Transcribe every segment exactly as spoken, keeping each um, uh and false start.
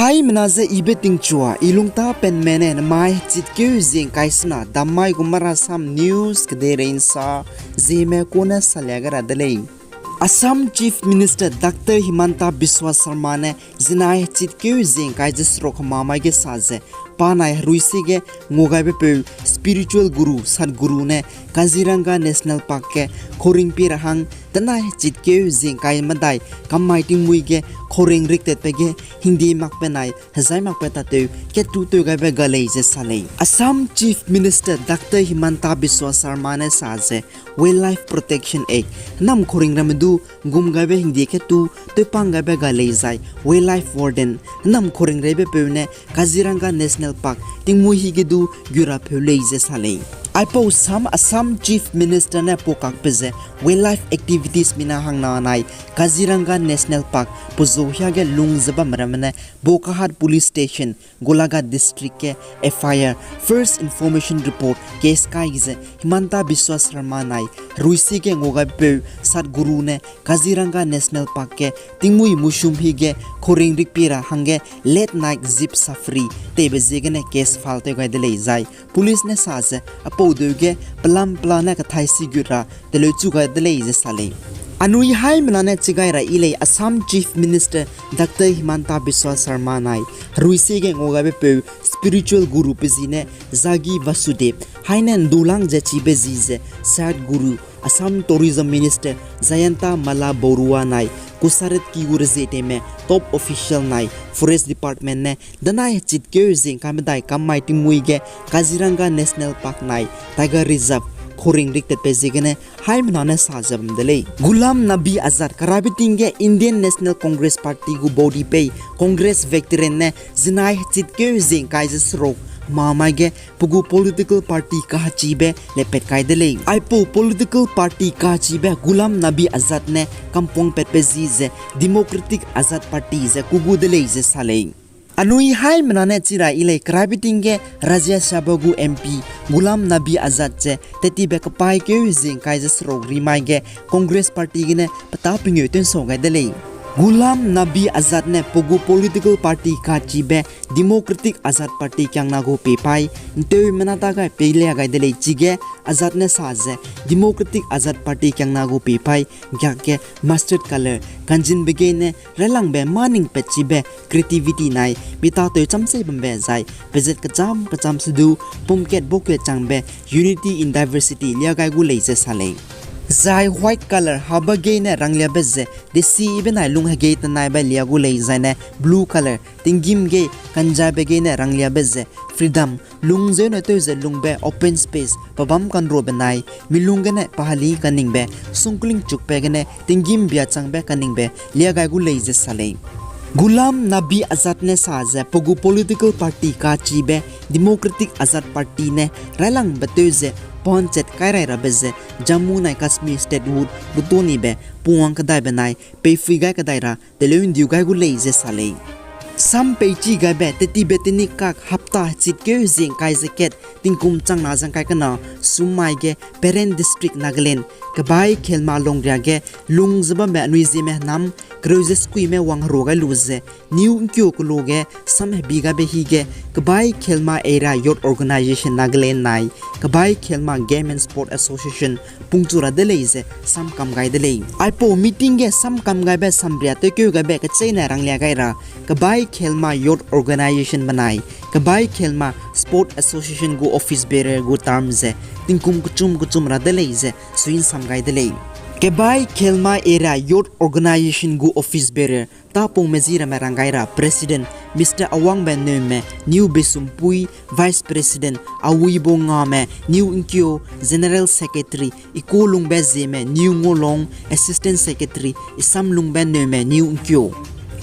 Haimena ze ibe tingchua, i lungta penme ne nemai hechitkeu zingkai sena, dammai gu Marasam News kedeirei nsa, Zeme kune salia gai ra de lei. Assam Chief Minister Doctor Himanta Biswa Sarma ne zinai hechitkeu zingkai ze seruk hemamai ge sa ze, pa nai heruisi ge nguagaibe peu spiritual guru, Sadguru ne Kaziranga National Park ge khuring pi ra hang, tenai hechitkeu zingkai medai kammai tingmui ge khuring riktatbe ge hingdi makbe nai hezai makbe tatew ketu tew gaibe ga lei ze sa lei. Assam Chief Minister Doctor Himanta Biswa Sarma ne sa ze, Wildlife Protection Act, henam khuring ramme du gum gaibe hingdi ketu tewpang gaibe ga lei zai Wildlife Warden, henam khuring reibe peu ne Kaziranga National Park tingmui hi ge du gu ra pheu lei ze sa lei. Aipau sam Assam Chief Minister ne pau kakbe ze wildlife activities mina hangna nai Kaziranga National Park pe zu hia ge lung ze bam ramme ne Bokhahat Police Station, Golaghat District ge F I R, First Information Report, case kai ze Himanta Biswa Sarma nai heruisi ge nguagaibe peu Sadguru ne Kaziranga National Park ge tingmui musum hi ge khuring rikpi ra hangge late night jeep safari teibe ziegene case file tew gai de lei zai police ne sa ze aipau deu ge pelam pela ne kathai si gut ra teleu chu gai de lei ze sa lei. Anui haimena ne chigai ra yi lei Assam Chief Minister Doctor Himanta Biswa Sarma nai heruisi ge nguagaibe peu spiritual guru pe zi ne Jagi Vasudev, haine ndulang ze chibe zi ze Sadguru, Assam Tourism Minister Jayanta Malla Baruah nai kusaret ki gu rezie teime top official nai Forest Department ne denai hechitkeu zingkai medai kammai tingmui ge Kaziranga National Park nai Tiger Reserve khuring riktatbe ziegene haimena ne sa ze bam de lei. Ghulam Nabi Azad kerabe ting ge Indian National Congress Party gu body pei Congress veteran ne zinai hechitkeu zingkai ze seruk hemamai ge pe gu political party kahechibe lepat kai de lei. Aipau political party kahechibe Ghulam Nabi Azad ne kampuang patbe zi ze Democratic Azad Party ze ku gu de lei ze sa lei. Anui haimena ne chi ra yi lei kerabe ting ge Rajya Sabha gu M P Ghulam Nabi Azad ze tettibe kapaîkeu zingkai ze seruk rimai ge Congress Party gene petâ pengeu tew'nsau gai de lei. Ghulam Nabi Azad ne pe gu political party kachibe Democratic Azad Party kiangna gu peipaî nteumena ta gai peilia gai de lei chige Azad ne sa ze Democratic Azad Party kiangna gu peipaî giak ge mustard colour kanjinbe gene railangbe mâ ning patchibe creativity nai mi tâtew chamsei bambe zai pezat kecham kecham se du pumkat baukat changbe Unity in Diversity lia gai gu lei ze sa lei. Zai white colour haba gene rangliabe ze desibe nai lung hegei tenaibe lia gu lei zaine blue colour tinggîm gei kanjabe gene rangliabe ze freedom, lung zeune tew ze lungbe open space pebâm kanruabe nai mi lung gene pahali kaningbe sungkling chukbe gene tinggîm bia changbe kaningbe lia gai gu lei ze sa lei. Ghulam Nabi Azad ne sa ze pe gu political party kachibe Democratic Azad Party ne railangbe tew ze panchat kai rai rabe ze Jammu nai Kashmir statehood gu tonibe pungwang kedaibe nai peipui gai kedai ra teleu ndiu gai gu lei ze sa lei. Sam peichi gaibe tettibe tenik kak hapta hechitkeu zingkai ze kat tingkum changna zangkai kena summai ge Peren District, Nagaland kebai Khelma lungria ge lung ze bambe anui Zeme henam kereu ze skuime wangherua gai lu ze New Ngkio kelu ge sam hebi gaibe hi ge kebai Khelma Area Youth Organisation Nagaland nai kebai Khelma Game and Sport Association pungchu ra de lei ze sam kam gai de lei. Aipau meeting ge sam kam gaibe samria tewkeu gaibe kecheîne ranglia gai ra kebai Khelma Youth Organisation benai kebai Khelma Sport Association gu office bearer gu term ze tingkum kechum kechum ra de lei ze sui'nsam gai de lei. Kebai Khelma Area Youth Organisation gu office bearer Tapungme Zirame rang gai ra President Mister Awangbe Neume New Beisumpui, Vice President Awibo Ngame New Ngkio, General Secretary Ikolungbe Zeme New Ngolong, Assistant Secretary Isamlungbe Neume New Ngkio.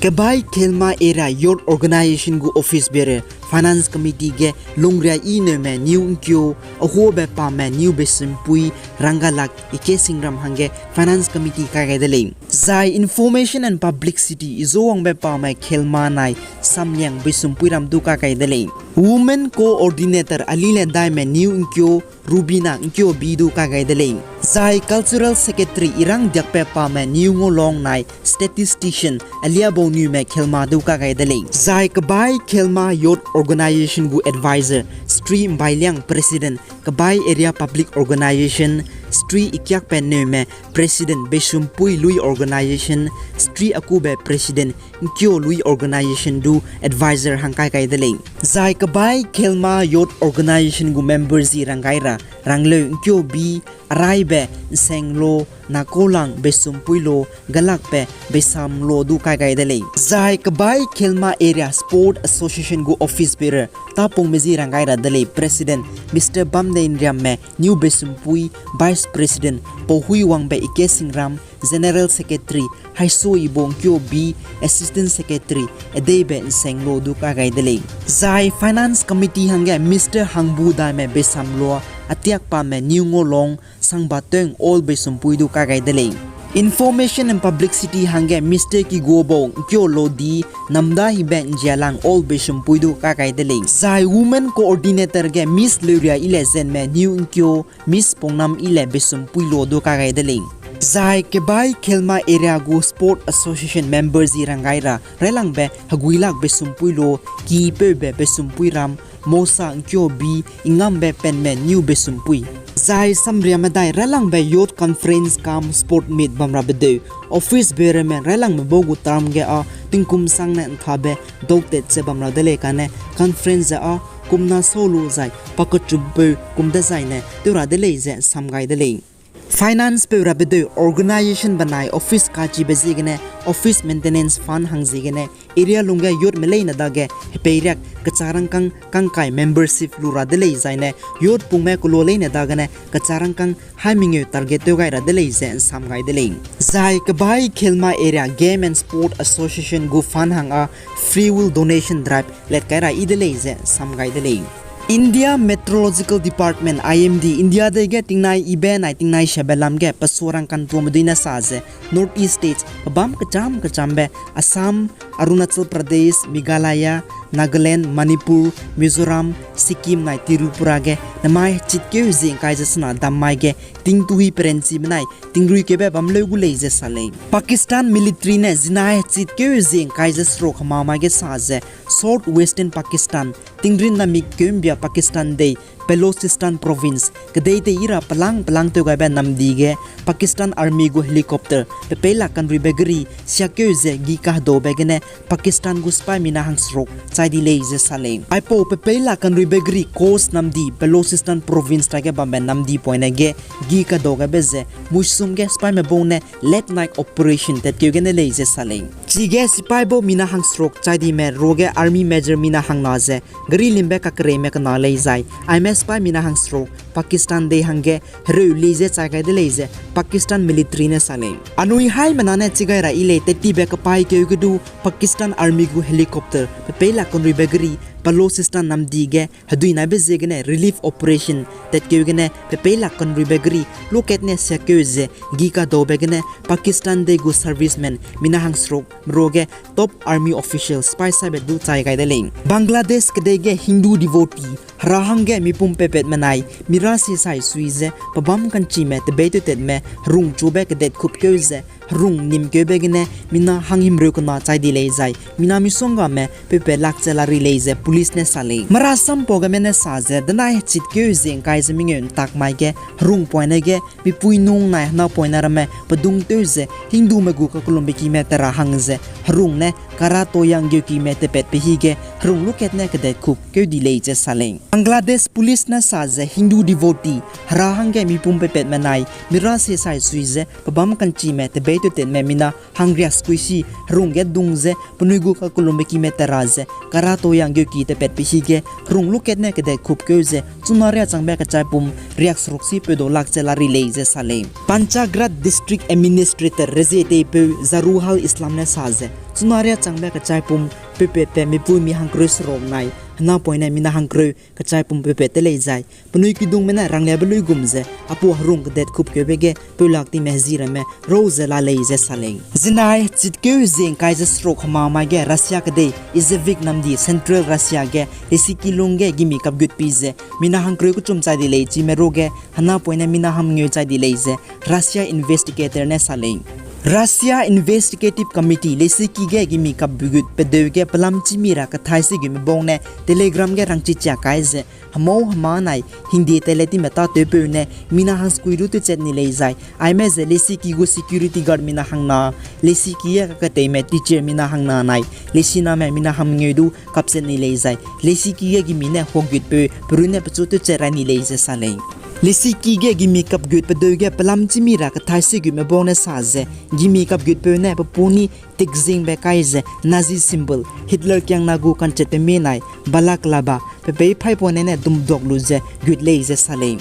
Kebai Khelma Area Youth Organisation gu office bearer Finance Committee ge Lungria I Neume New Ngkio, Ahobe Pame New Beisumpui, Rangalak Ike Singram hangge Finance Committee kai gai de lei. Zai Information and Publicity Izowangbe Pame Khelma nai Samliang Beisumpui ram du kai gai de lei. Women Coordinator Alile Daime New Ngkio, Rubina Ngkio bi du kai gai de lei. Zai Cultural Secretary Irangdiakpe Pame New Ngolong nai Statistician Aliabau Niume Khelma du kai gai de lei. Zai Kebai Khelma Youth Organization gu Advisor Sri Mbailiang, President Kebai Area Public Organization, Sri Ikiakpe Neume, President Beisumpui Lui Organization, Sri Akube, President Nkyo Lui Organization du Advisor hang kai gai de lei. Zai Kebai Khelma Youth Organization gu member zi rang gai ra, Rangleu Nkyo Bi, Araibe Nsenglo, Nakolang Beisumpui Lo, Galakbe Beisam Lo du kai gai de lei. Zai Kebai Khelma Area Sport Association gu office bearer Tapungme zi rang gai ra de lei, President Mister Bamdeinriamme New Beisumpui, Vice President Pauhui Wangbe Ike Singram, General Secretary Haisuibo Nkyo Bi, Assistant Secretary Edeibe Nsenglo du kai gai de lei. Zai Finance Committee hangge Mister Hangbu Daime Beisam Lo, Atiakpame New Ngolong, Sangbateng Old Beisumpui du kai gai de lei. Information and Publicity hangge Mister Kiguobau Nkyo Lodi, Namdahibe Njialang Old Beisumpui du kai gai de lei. Zai Women Coordinator ge Miss Leuria Ilezenme New Nkyo, Miss Pongnam Ile Beisumpui Lo du kai gai de lei. Zai Kebai Khelma Area gu Sport Association member zi rang gai ra, Railangbe Heguilak Beisumpui Lo, Kipeube Beisumpui Ram, Mosa Nkyo Bi, Ingambe Penme New Beisumpui. Zai samria medai Railangbe Youth Conference cum Sport Meet bam rabe deu, office bearerme Railangme bau gu term ge â tingkum sangne nthabe doutat ze bam ra de lei kane conference ze â kumna sau lu zai pakechumpeu kum dezaine tew ra de lei ze sam gai de lei. Finance peu rabe deu organization benai office kachibe ziegene office maintenance fund hang ziegene area lungge youthme leine dage hepeiriak kecharangkâng kangkai membership lu ra de lei zaine youth pungme kelo leine dagene kecharangkâng hai mengeu target tew gai ra de lei ze nsam gai de lei. Zai Kebai Khelma Area Game and Sport Association gu fund hang â free will donation drive let kai ra yi de lei ze sam gai de lei. India Meteorological Department, I M D, India dei ge tingnai ibe nai tingnai siabe lam ge pesuarangkang tuame duine sa ze North East States pebâm kechâm kechâmbe Assam, Arunachal Pradesh, Meghalaya, Nagaland, Manipur, Mizoram, Sikkim nai Tripura ge nemai hechitkeu zie ngkai ze sena dam mai ge tingtuhi perenchi benai tingrui keube bam leu gu lei ze sa lei. Pakistan military ne zinai hechitkeu zie ngkai ze seruk hema mai ge sa ze South Western Pakistan, tingrin namik keumbia Pakistan dei Balochistan Province, kedei tei i ra pelang pelang tew gaibe namdi ge Pakistan Army gu helicopter pepeilak kanruibe geri siakkeu ze gi kahedaube gene Pakistan gu sipai mina hangseruk chai di lei ze sa lei. Aipau pepeilak kanruibe geri coast namdi Balochistan Province ta ge bambe namdi poine ge gi kadau gaibe ze muisum ge sipaime bau ne late night operation tatkeu gene lei ze sa lei. Chige sipai bau mina hangseruk chai dime ruage army major mina hangna ze geri limbe kakereime kena lei zai aime sipai mina hangseruk Pakistan dei hangge hereu lei ze chai gai de lei ze Pakistan military ne sa lei. Anui haimena ne chigai ra yi lei tettibe kapaîkeu ge du Pakistan Army gu helicopter pepeilak kanruibe geri Balochistan namdi ge hedui naibe ziegene relief operation tatkeu gene pepeilak kanruibe geri lukat ne siakkeu ze gi kadaube gene Pakistan dei gu servicemen mina hangseruk meruage top army official sipai saibe du chai gai de lei. Bangladesh kedei ge Hindu devotee hera hangge mipum pepatme nai mira sisai sui ze pebâm kanchime tebeitewtatme herung chube kedetkupkeu ze herung nimkeube gene mina hanghimreu kena chai di lei zai mina misonggame peupat lak che la ri lei ze police ne sa lei. Mara sampau game ne sa ze denai hechitkeu zie ngkai ze mengeu ntak mai ge herung poine ge mipui nung nai hena poine ramme pedungtew ze Hindume gu kakellumbe kime tera hang ze herung ne Karatoyang geukime tepatbe hige herung lukat ne kedetkup keu di lei ze sa lei. Bangladesh police ne sa ze Hindu devotee hera hangge mipum pepatme nai mira sisai sui ze pebâm kanchime tebeitewtatme mina hangriak skuisi herung ge dung ze penui gu kakellumbe kime tera ze Karatoyang geuki tepatbe hige herung lukat ne kedetkupkeu ze chuna riâ changbe kechaipum riakseruksi peudau lak che la ri lei ze sa lei. Panchaghat District Administrator rezie teipeu Zaruhal Islam ne sa ze chuna riâ changbe kechaipum peupatbe mipuimi hangkereu seruk nai henapoine mina hangkereu kechai pumpeupet te lei zai penui kidungme ne rangliabe luigum ze apu herung kedet kupkeube ge peulak time hezi ramme rau ze la lei ze sa lei. Zinai chitkeu zieng kai ze seruk hema mai ge Russia kedei Izhevsk namdi Central Russia ge lesiki lung ge gimi kapgutpi ze mina hangkereu kechum chai di lei chime ruge henapoine mina hangngeu chai di lei ze Russia investigator ne sa lei. Russia Investigative Committee lesiki ge gimi kapgut pedeu ge pelam chimi ra kethai seguime bau ne Telegram ge rangchichia kai ze hemau hema nai hingde tele time tâtewpeu ne mina hangskui du tewchat ni lei zai, aime ze lesiki gu security guard mina hangna, lesiki ge kaketeime teacher mina hangna nai lesiname mina hangngeu du kapchat ni lei zai, lesiki ge gimi ne huakgutpeu perunne pechu tewchat rai ni lei ze sa lei. Lesiki ge gimi kapgut pedeu ge pelam chimi ra kethai seguime bau ne sa ze, gimi kapgutpeu ne pe puni tikzingbe kai ze Nazi symbol, Hitler kiangna gu kanchetpemi nai balaclava pe pei phaipane ne dumduak lu ze gut lei ze sa lei.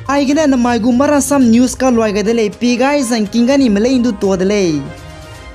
Aigene namai gu Marasam News kaluai gai de lei, pi gai zangking ga ni melei ndu tuâ de lei.